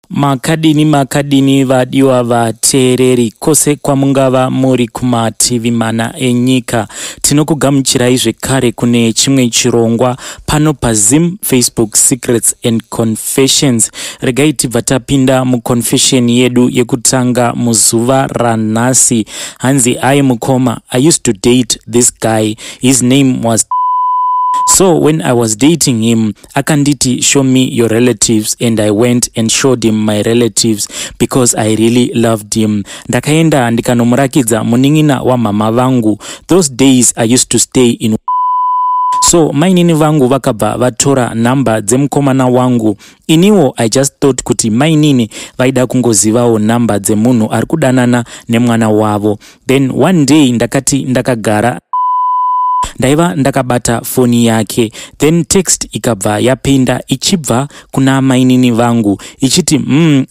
Makadini makadini vadiwa vateereri kwose kwamungava muri kumativi mana enyika. Tinokugamuchirai zvekare kune chimwe chirongwa pano paZim Facebook Secrets and Confessions. Regai tibva tapinda muconfession yedu yekutanga muzuva ranhasi. Hanzi, "Hi mukoma, I used to date this guy. His name was. So when I was dating him, akanditi, 'Show me your relatives,' and I went and showed him my relatives because I really loved him. Ndakaenda ndikanomurakidza munin'ina wamama vangu. Those days I used to stay in. So mainini vangu vakabva vatora nhamba dzemukomana wangu. Iniwo I just thought kuti mainini vaida kungozivawo nhamba dzemunhu ari kudanana nemwana wavo. Then one day ndakati ndakagara, ndaiva ndakabata foni yake, then text ikabva yapinda ichibva kuna mainini vangu ichiti,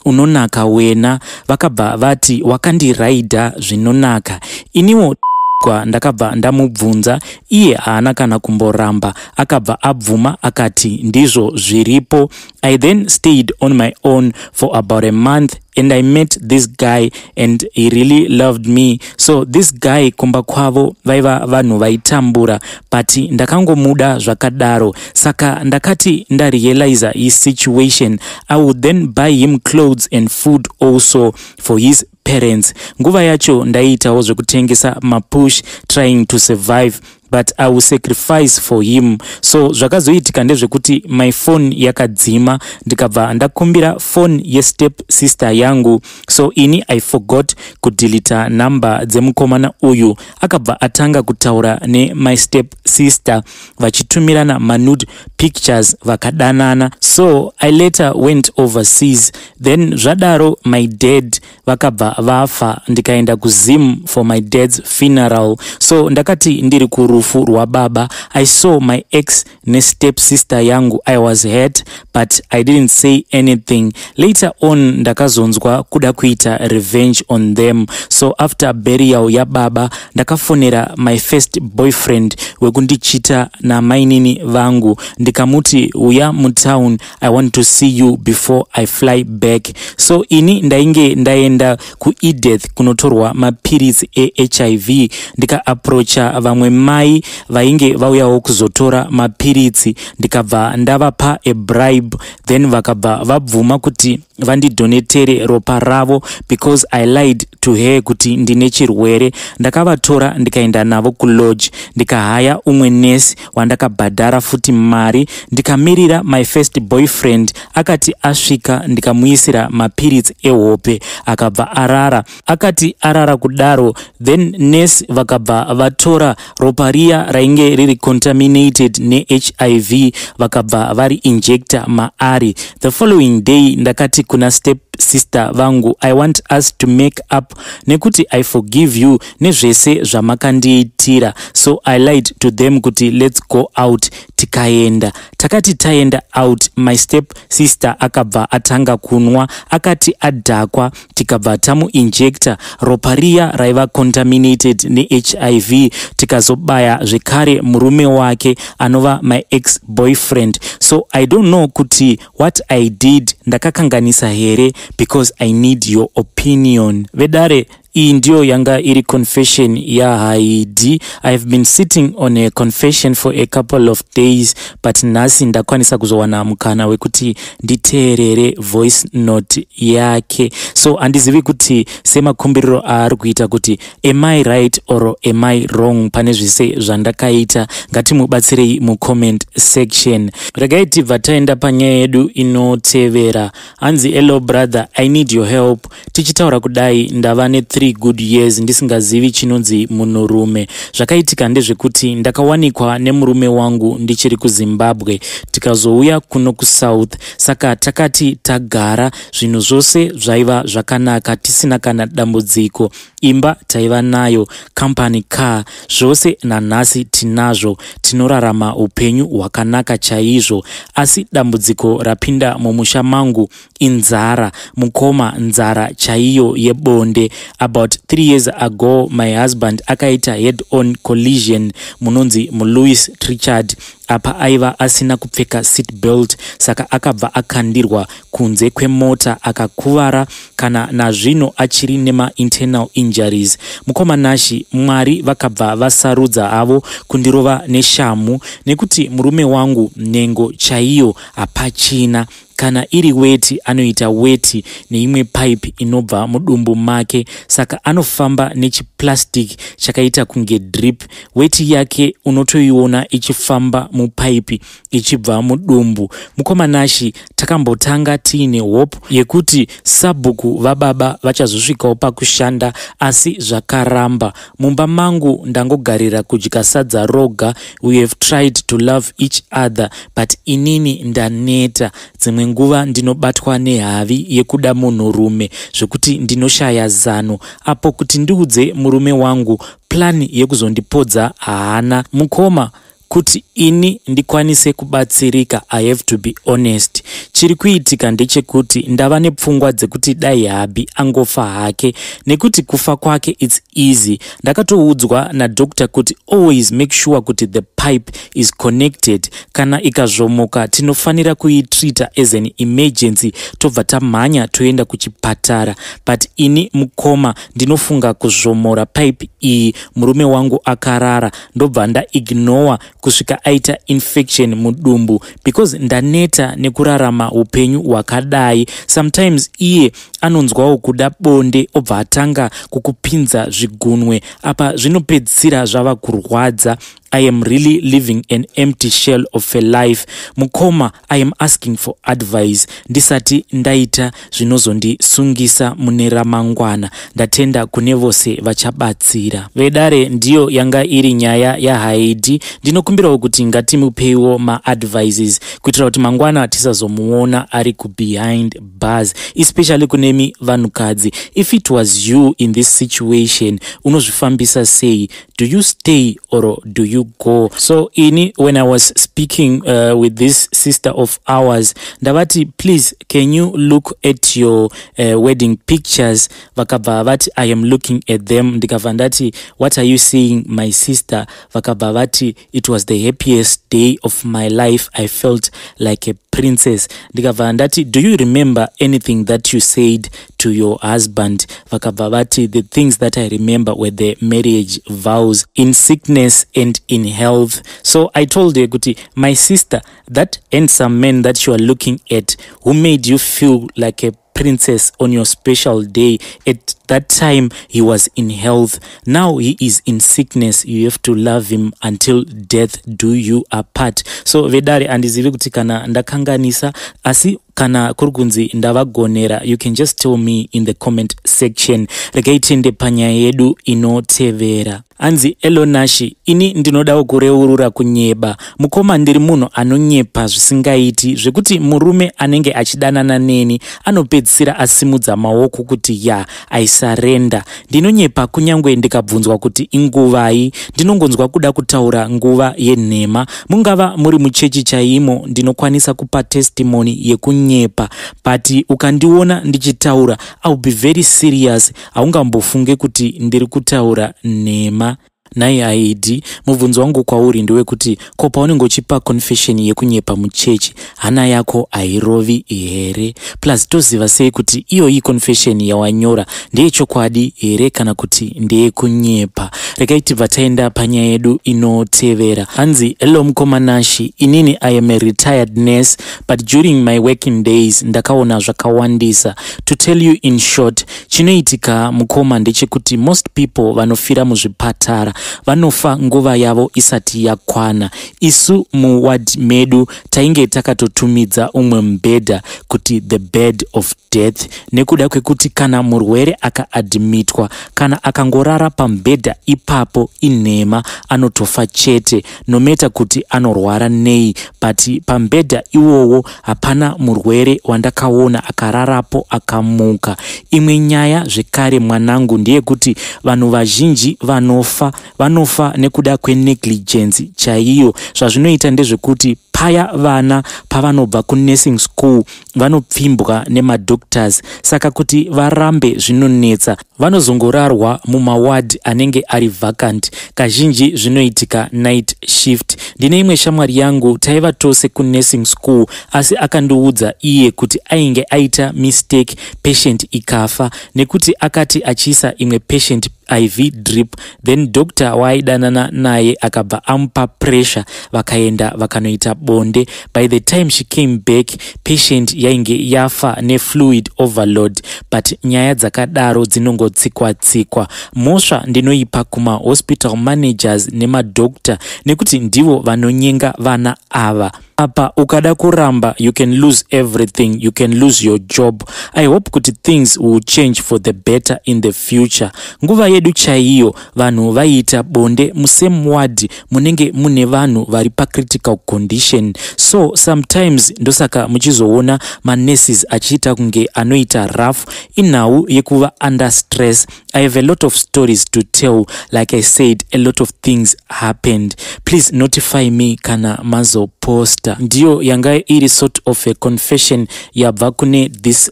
unonaka wena." Vakabva vati, 'Wakandiraidha zvinonaka.' Iniwo kwa ndakabva ndamubvunza, iye haana kana kumboramba, akabva abvuma akati ndizvo zviripo. I then stayed on my own for about a month and I met this guy and he really loved me. So this guy, kumba kwavo vaiva vanhu vaitambura, but ndakangomuda zvakadaro. Saka ndakati ndarealiza his situation, I would then buy him clothes and food also for his parents. Nguva yacho ndaiitawo zvekutengesa mapush, trying to survive, but I will sacrifice for him. So zvakazoitika ndezvekuti my phone yakadzima, ndikabva ndakumbira phone yestep sister yangu. So ini I forgot kudeleta nhamba dzemukomana uyu. Akabva atanga kutaura nemy step sister, vachitumirana manude pictures, vakadanana. So I later went overseas. Then zvadaro my dad vakabva vafa, ndikaenda kuZim for my dad's funeral. So ndakati ndiri kurufu rwababa, I saw my ex nestep sister yangu. I was hurt, but I didn't say anything. Later on ndakazonzwa kuda kuita revenge on them. So after burial yababa, ndakafonera my first boyfriend wekundichita namainini vangu, ndikamuti, 'Uya mutown, I want to see you before I fly back.' So ini ndainge ndaenda kuEdith kunotorwa mapiritsi eHIV, ndikaapproacha vamwe mai vainge vauyawo kuzotora mapiritsi, ndikabva ndavapa a bribe. Then vakabva vabvuma kuti vandidonatere ropa ravo because I lied to her kuti ndine chirwere. Ndakavatora, ndikaenda navo kulodge, ndikahaya umwe nesi wandakabhadhara futi mari, ndikamirira my first boyfriend. Akati asvika, ndikamuisira mapiritsi ehope, akabva arara. Akati arara kudaro, then nesi vakabva vatora ropa riya rainge riri contaminated neHIV, vakabva vari injecta maari. The following day ndakati kuna step sister vangu, 'I want us to make up nekuti I forgive you nezvese zvamakandiitira.' So I lied to them kuti let's go out. Tikaenda. Takati taenda out, my step sister akabva atanga kunwa. Akati adhakwa, tikabva tamuinjecta ropa riya raiva contaminated neHIV, tikazobaya zvekare murume wake anova my ex boyfriend. So I don't know kuti what I did, ndakakanganisa here, because I need your opinion." Vedare, iyi ndiyo yanga iri confession yaHaidi. I have been sitting on a confession for a couple of days, but nhasi ndakwanisa kuzowana mukana wekuti nditeerere voice note yake. So handizivi kuti semakumbiriro aari kuita kuti am I right or am I wrong pane zvise zvandakaita. Ngatimubatsirei mucomment section. Regai tibva taenda panyaya yedu inotevera. Hanzi, "Hello brother, I need your help. Tichitaura kudai ndava ne3 good years ndisingazivi chinonzi munhurume. Zvakaitika ndezvekuti ndakawanikwa nemurume wangu ndichiri kuZimbabwe, tikazouya kuno kuSouth. Saka takati tagara, zvinhu zvose zvaiva zvakanaka, tisina kana dambudziko. Imba taiva nayo, company car, zvose nanhasi tinazvo. Tinorarama upenyu hwakanaka chaizvo. Asi dambudziko rapinda mumusha mangu inzara, mukoma, nzara chaiyo yebonde. About 3 years ago, my husband akaita head on collision munonzi muLouis Trichardt. Apa aiva asina kupfeka seat belt, saka akabva akandirwa kunze kwemota, akakuvara. Kana nazvino achiri nemainternal injuries. Mukoma Nashi, Mwari vakabva vasarudza havo kundirova neshamu, nekuti murume wangu nhengo chaiyo hapachina. Kana iri weti, anoita weti neimwe pipe inobva mudumbu make, saka anofamba nechiplastic chakaita kunge drip. Weti yake unotoiona ichifamba mupaipi ichibva mudumbu. Mukoma Nashi, takambotanga tiine hope yekuti sabhuku vababa vachazosvikawo pakushanda, asi zvakaramba. Mumba mangu ndangogarira kudya sadza roga. We have tried to love each other, but inini ndaneta. Dzimwe nguva ndinobatwa nehavi yekuda munhurume zvekuti ndinoshaya zano apo kuti ndiudze murume wangu. Plan yekuzondipodza haana. Mukoma, kuti ini ndikwanise kubatsirika, I have to be honest. Chiri kuitika ndechekuti ndava nepfungwa dzekuti dai hubby angofa hake, nekuti kufa kwake it's easy. Ndakatoudzwa nadoctor kuti always make sure kuti the pipe is connected. Kana ikazvomoka, tinofanira kuitreata as an emergency, tobva tamhanya toenda kuchipatara. But ini, mukoma, ndinofunga kuzvomora pipe iyi murume wangu akarara, ndobva ndaignora kusvika aita infection mudumbu, because ndaneta nekurarama upenyu hwakadai. Sometimes iye anonzwawo kuda bonde, obva atanga kukupinza zvigunwe apa, zvinopedzisira zvava kurwadza. I am really living an empty shell of a life. Mukoma, I am asking for advice ndisati ndaita zvinozondisungisa mune ramangwana. Ndatenda kune vose vachabatsira. Vedare, ndiyo yanga iri nyaya yaHaidi. Ndinokumbirawo kuti ngatimupeiwo maadvices kuitira kuti mangwana tisazomuona ari kubehind bars, especially kunemi vanhukadzi. If it was you in this situation, unozvifambisa sei? Do you stay or do you go? So ini, when I was speaking with this sister of ours, ndavati, "Please, can you look at your wedding pictures?" Vakabva vati, "I am looking at them." Ndikabva ndati, "What are you seeing, my sister?" Vakabva vati, "It was the happiest day of my life. I felt like a princess." Ndikabva ndati, "Do you remember anything that you said to your husband?" Vakabva vati, "The things that I remember were the marriage vows, in sickness and in health." So I told her kuti, "My sister, that handsome man that you are looking at, who made you feel like a princess on your special day, at that time he was in health. Now he is in sickness. You have to love him until death do you apart." So vedare, handizivi kuti kana ndakanganisa, asi kana kuri kunzi ndavagonera, you can just tell me in the comment section. Regai tiende panyaya yedu inotevera. Anzi, "Hello Nashi, ini ndinodawo kureurura kunyeba. Mukoma, ndiri munhu anonyepa zvisingaiti, zvekuti murume anenge achidanana neni anopedzisira asimudza maoko kuti ya, aisarenda. Ndinonyepa kunyange ndikabvunzwa kuti inguvai, ndinongonzwa kuda kutaura nguva yenhema. Mungava muri muchechi chaimo, ndinokwanisa kupa testimony yekunyepa, but ukandiona ndichitaura, I will be very serious. Haungambofunge kuti ndiri kutaura nhema." Nhai Haidi, mubvunzo wangu kwauri ndewekuti, ko paunenge uchipa confession yekunyepa muchechi, hana yako hairovi here? Plus, toziva sei kuti iyoyi confession yawanyora ndeyechokwadi here kana kuti ndeyekunyepa? Regai tibva taenda panyaya yedu inotevera. Hanzi, "Hello mukoma Nashi, inini I am a retired nurse, but during my working days ndakaona zvakawandisa. To tell you in short, chinoitika, mukoma, ndechekuti most people vanofira muzvipatara vanofa nguva yavo isati yakwana. Isu muward medu tainge takatotumidza umwe mubhedha kuti the bed of death, nekuda kwekuti kana murwere akaadmitwa, kana akangorara pamubhedha ipapo, inhema, anotofa chete, no matter kuti anorwara nei. But pamubhedha iwowo hapana murwere wandakaona akararapo akamuka. Imwe nyaya zvekare, mwanangu, ndeyekuti vanhu vazhinji vanofa, vanofa nekuda kwenegligence chaiyo. Zvazvinoita ndezvekuti paya vana pavanobva kunursing school, vanopfimbwa nemadoctors, saka kuti varambe zvinonetsa. Vanozongorarwa mumaward anenge ari vacant. Kazhinji zvinoitika night shift. Ndine imwe shamwari yangu, taiva tose kunursing school, asi akandiudza iye kuti ainge aita mistake, patient ikafa, nekuti akati achiisa imwe patient IV drip, then doctor waaidanana naye akabva amupa pressure, vakaenda vakanoita bonde. By the time she came back, patient yainge yafa nefluid overload. But nyaya dzakadaro dzinongotsikwa tsikwa. Mhosva ndinoipa kumahospital managers nemadoctor, nekuti ndivo vanonyenga vana ava. Apa ukada kuramba, you can lose everything, you can lose your job. I hope kuti things will change for the better in the future. Nguva yedu chaiyo vanhu vaiita bonde musame ward munenge mune vanhu vari pacritical condition. So sometimes ndosaka muchizoona manurses achiita kunge anoita rough, inhau yekuva under stress. I have a lot of stories to tell. Like I said, a lot of things happened. Please notify me kana mazoposta. Ndiyo yanga iri sort of a confession yabva kune this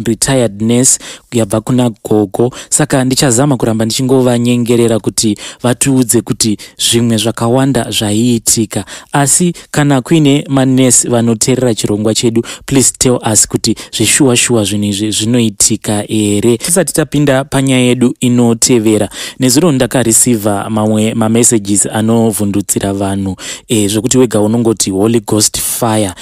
retired nurse, yabva kuna gogo. Saka ndichazama kuramba ndichingovanyengerera kuti vatiudze kuti zvimwe zvakawanda zvaiitika. Asi kana kuine manesi vanoteerera chirongwa chedu, please tell us kuti zveshuwa shuwa zvinhu izvi zvinoitika here. Tisati tapinda panyaya yedu inotevera, nezuro ndakareceiva mamwe mamessages anovhundutsira vanhu, zvokuti wega unongoti "Holy Ghost fire".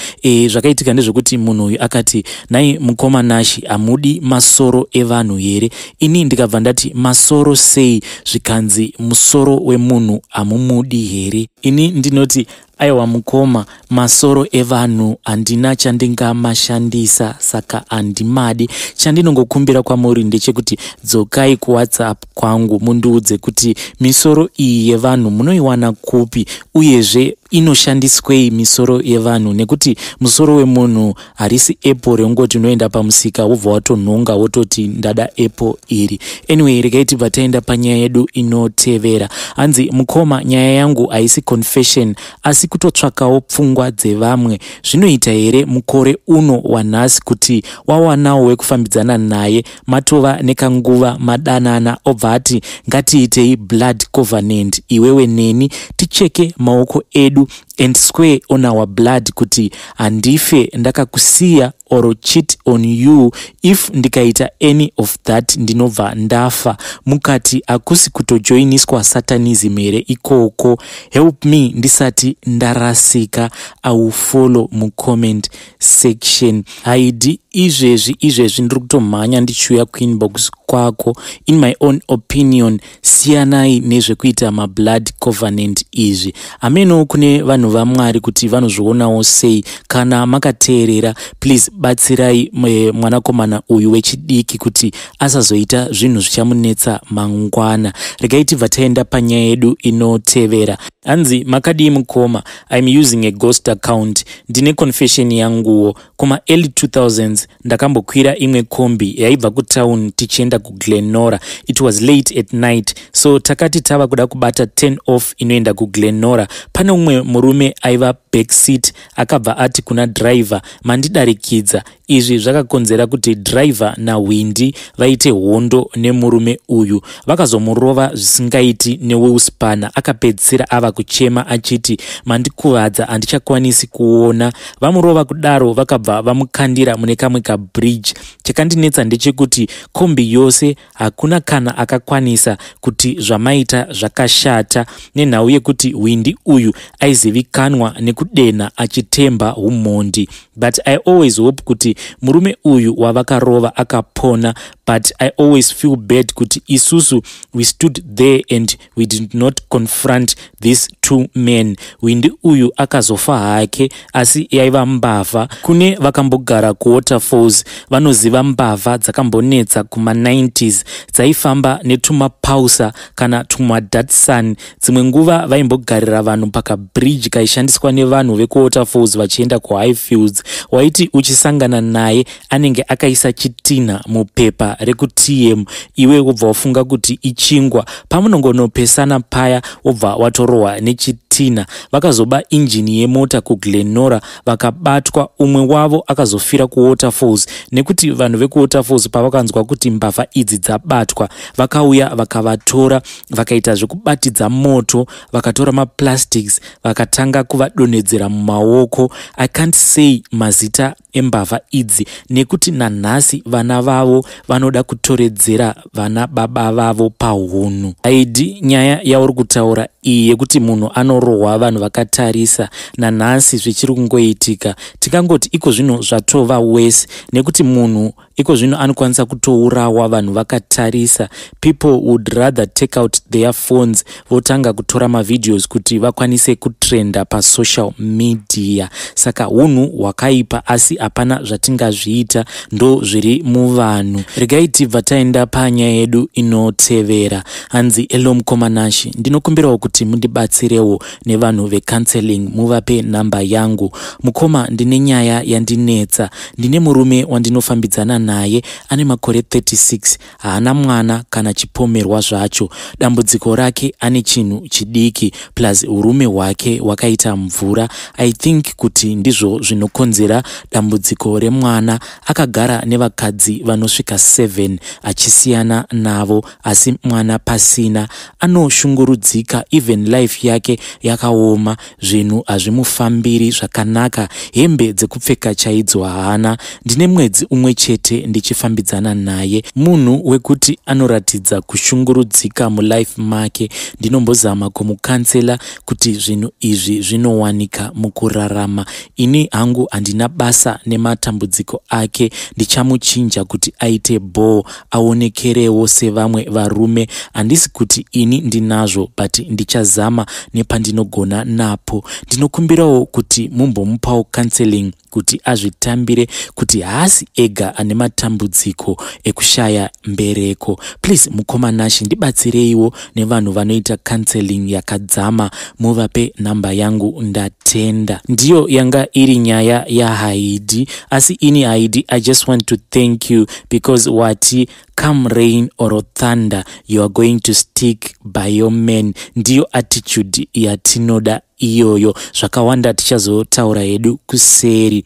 Zvakaitika ndezvekuti munhu uyu akati, "Nhai mukoma Nashi, hamudi masoro evanhu here?" Ini ndikabva ndati, "Masoro sei?" Zvikanzi, "Musoro wemunhu hamumudi here?" Ini ndinoti, "Aiwa mukoma, masoro evanhu handina chandingamashandisa, saka handimadi. Chandinongokumbira kwamuri ndechekuti dzokai kuWhatsApp kwangu mundiudze kuti misoro iyi yevanhu munoiwana kupi, uyezve inoshandiswei misoro yevanhu, nekuti musoro wemunhu harisi apple reungoti unoenda pamusika wobva watonhonga wototi ndada apple iri." Anyway, regai tibva taenda panyaya yedu inotevera. Hanzi, "Mukoma, nyaya yangu haisi confession, asi kutotsvakawo pfungwa dzevamwe. Zvinoita here mukore uno wanhasi kuti wawanawo wekufambidzana naye, matova nekanguva madanana, obva ati ngatiitei blood covenant iwewe neni, ticheke maoko edu and swear on our blood kuti handife ndakakusiya or cheat on you? If ndikaita any of that, ndinobva ndafa. Mukati hakusi kutojoiniswa satanism here ikoko? Help me ndisati ndarasika. I will follow mucomment section." Haidi izvezvi izvezvi ndiri kutomhanya ndichiuya kuinbox kwako. In my own opinion, siyanai nezvekuita mablood covenant izvi. Hameno kune vanhu vaMwari kuti vanozvionawo sei. Kana makateerera, please batsirai mwanakomana uyu wechidiki kuti asazoita zvinhu zvichamunetsa mangwana. Regai tibva taenda panyaya yedu inotevera. Hanzi, "Makadii mukoma? I'm using a ghost account. Ndine confession yanguwo. Kuma early 2000s ndakambokwira imwe kombi yaibva kutown tichienda kuGlenora. It was late at night, so takati tava kuda kubata 10 off inoenda kuGlenora, pane umwe murume aiva backseat akabva ati kuna driver, 'Mandidarikidza.' Izvi zvakakonzera kuti driver nahwindi vaite hondo nemurume uyu. Vakazomurova zvisingaiti newheelspana. Akapedzisira ava kuchema achiti, 'Mandikuvadza, handichakwanisi kuona.' Vamurova kudaro, vakabva vamukandira mune kamwe kabridge. Chakandinetsa ndechekuti kombi yose hakuna kana akakwanisa kuti zvamaita zvakashata, nenhau yekuti hwindi uyu aizivikanwa nekudenha achitemba umhondi. But I always hope kuti murume uyu wavakarova akapona. But I always feel bad kuti isusu we stood there and we did not confront these two men. Hwindi uyu akazofa hake, asi yaiva mbavha. Kune vakambogara kuWaterfalls vanoziva mbavha dzakambonetsa kuma90s, dzaifamba netumapausa kana tumaDatsun. Dzimwe nguva vaimbogarira vanhu pakabridge kaishandiswa nevanhu vekuWaterfalls vachienda kuHighfields. Waiti uchisangana naye, anenge akaisa chitinha mupepa rekuTM, iwe wobva wafunga kuti ichingwa. Pamunongonopesana paya, wobva watorohwa nechitinha." Tina. Vakazoba injini yemota kuGlenora vakabatwa. Umwe wavo akazofira kuWaterfalls nekuti vanhu vekuWaterfalls pavakanzwa kuti mbavha idzi dzabatwa, vakauya vakavatora, vakaita zvekubatidza moto, vakatora maplastics vakatanga kuvadonhedzera mumaoko. I can't say mazita embavha idzi nekuti nanhasi vana vavo vanoda kutoredzera vana baba vavo pahunhu. Haidi nyaya yauri kutaura iyi yekuti munhu anorohwa vanhu vakatarisa, nanhasi zvichiri kungoitika. Tikangoti iko zvino zvatova worse nekuti munhu iko zvino anokwanisa kutourawa vanhu vakatarisa. People would rather take out their phones votanga kutora mavideos kuti vakwanise kutrenda pasocial media. Saka unhu hwakaipa, asi hapana zvatingazviita, ndo zviri muvanhu. Regai tibva taenda panyaya yedu inotevera. Hanzi, "Hello mukoma Nashi, ndinokumbirawo kuti mundibatsirewo nevanhu vecounseling, muvape nhamba yangu. Mukoma, ndine nyaya yandinetsa. Ndine murume wandinofambidzana naye, ane makore 36, haana mwana kana chipomerwa zvacho. Dambudziko rake ane chinhu chidiki, plus urume hwake hwakaita mvura. I think kuti ndizvo zvinokonzera dambudziko remwana. Akagara nevakadzi vanosvika 7 achisiyana navo, asi mwana pasina. Anoshungurudzika, even life yake yakaoma, zvinhu hazvimufambiri zvakanaka, hembe dzekupfeka chaidzo haana. Ndine mwedzi umwe chete ndichifambidzana naye. Munhu wekuti anoratidza kushungurudzika mulife make. Ndinombozama kumucounsela kuti zvinhu izvi zvinowanika mukurarama. Ini hangu handina basa nematambudziko ake, ndichamuchinja kuti aite bhoo, aonekerewo sevamwe varume. Handisi kuti ini ndinazvo, but ndichazama nepandinogona napo. Ndinokumbirawo kuti mumbomupawo counseling kuti azvitambire kuti haasi ega ane matambudziko ekushaya mbereko. Please mukoma Nashi, ndibatsireiwo nevanhu vanoita counseling yakadzama, muvape nhamba yangu, ndatenda." Ndiyo yanga iri nyaya yaHaidi. Asi ini Haidi, I just want to thank you because wati come rain or thunder, you are going to stick by your man. Ndiyo attitude yatinoda iyoyo. Zvakawanda tichazotaura hedu kuseri.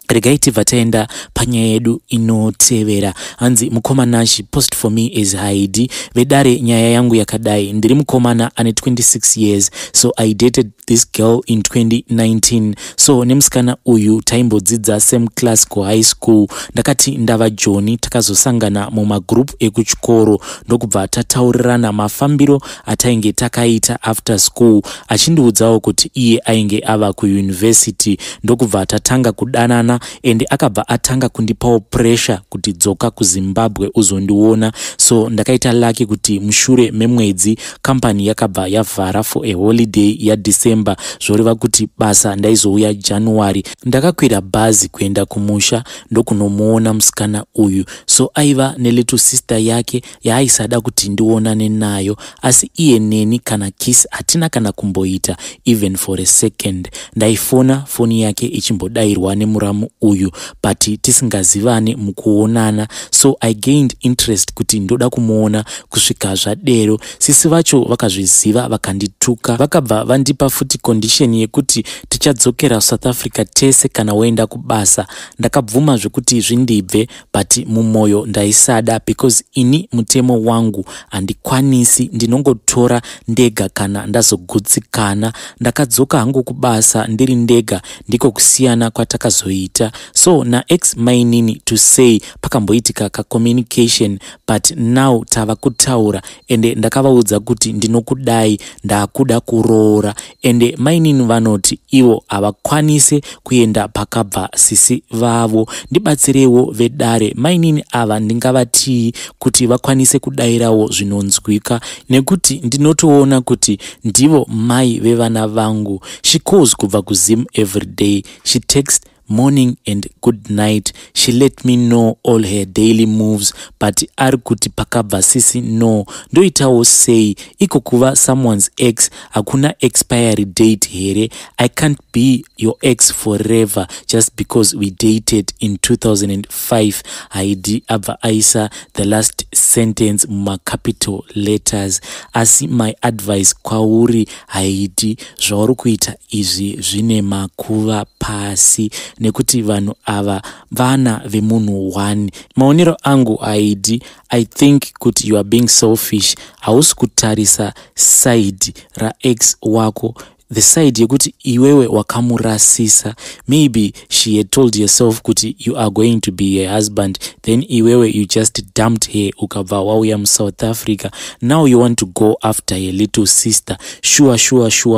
Regai tibva taenda panyaya yedu inotevera. Hanzi, "Mukoma Nashi, post for me is Haidi. Vedare, nyaya yangu yakadai. Ndiri mukomana ane 26 years. So I dated this girl in 2019. So nemusikana uyu taimbodzidza same class kuhigh school. Ndakati ndava Joni, takazosangana mumagroup ekuchikoro, ndokubva tataurirana mafambiro atainge takaita after school, achindiudzawo kuti iye ainge ava kuuniversity. Ndokubva tatanga kudanana, ende akabva atanga kundipawo pressure kuti dzoka kuZimbabwe uzondiona. So ndakaita lucky kuti mushure memwedzi kambani yakabva yavhara for a holiday yaDecember, zvoreva kuti basa ndaizouya January. Ndakakwira bhazi kuenda kumusha ndokunomuona musikana uyu. So aiva nelittle sister yake yaaisada kuti ndionane nayo, asi iye neni kana kiss hatina kana kumboita even for a second. Ndaifona, foni yake ichimbodayirwa nemuramu uyu, but tisingazivani mukuonana. So I gained interest kuti ndoda kumuona kusvika zvadero. Sisi vacho vakazviziva, vakandituka, vakabva vandipa futi condition yekuti tichadzokera South Africa tese kana woenda kubasa. Ndakabvuma zvekuti zvindibve, but mumwoyo ndaisada because ini mutemo wangu handikwanisi, ndinongotora ndega kana ndazogutsikana. Ndakadzoka hangu kubasa ndiri ndega. Ndiko kusiyana kwatakazoita. So naex mainini, to say pakamboitika kacommunication, but now tava kutaura, ende ndakavaudza kuti ndinokudai, ndaakuda kuroora, ende mainini vanoti ivo havakwanisi kuenda pakabva sisi vavo. Ndibatsirewo vedare, mainini ava ndingavatii kuti vakwanise kudayirawo zvinonzwika, nekuti ndinotoona kuti ndivo mai vevana vangu? She calls kubva kuZim every day. She text morning and good night. She let me know all her daily moves, but ari kuti pakabva sisi no. Ndoitawo sei? Iko kuva someone's ex hakuna expiry date here? I can't be your ex forever just because we dated in 2005." Haidi abva aisa the last sentence. sentence mumacapital letters. Asi my advice kwauri, haidi zvauri kuita izvi zvine makuva pasi, nekuti vanhu ava vana vemunhu one. Maonero angu, haidi, I think kuti you are being selfish. Hausi kutarisa side raex wako, the side yekuti iwewe wakamurasisa. Maybe she had told yourself kuti you are going to be her husband, then iwewe you just dumped her, ukabva wauya muSouth Africa. Now you want to go after her little sister. Sure,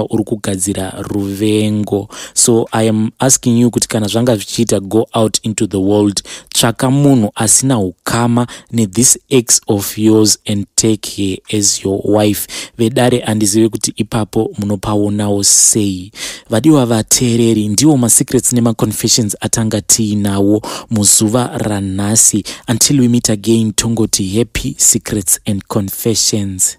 uri kugadzira ruvengo. So I am asking you kuti kana zvanga zvichiita, go out into the world, tsvaka munhu asina ukama nethis ex of yours and take her as your wife. Vedare, handizivi kuti ipapo munopaonawo sei. Vadiwa vateereri, ndiwo masecrets nemaconfessions atanga tiinawo muzuva ranhasi. Until we meet again, tongoti happy secrets and confessions.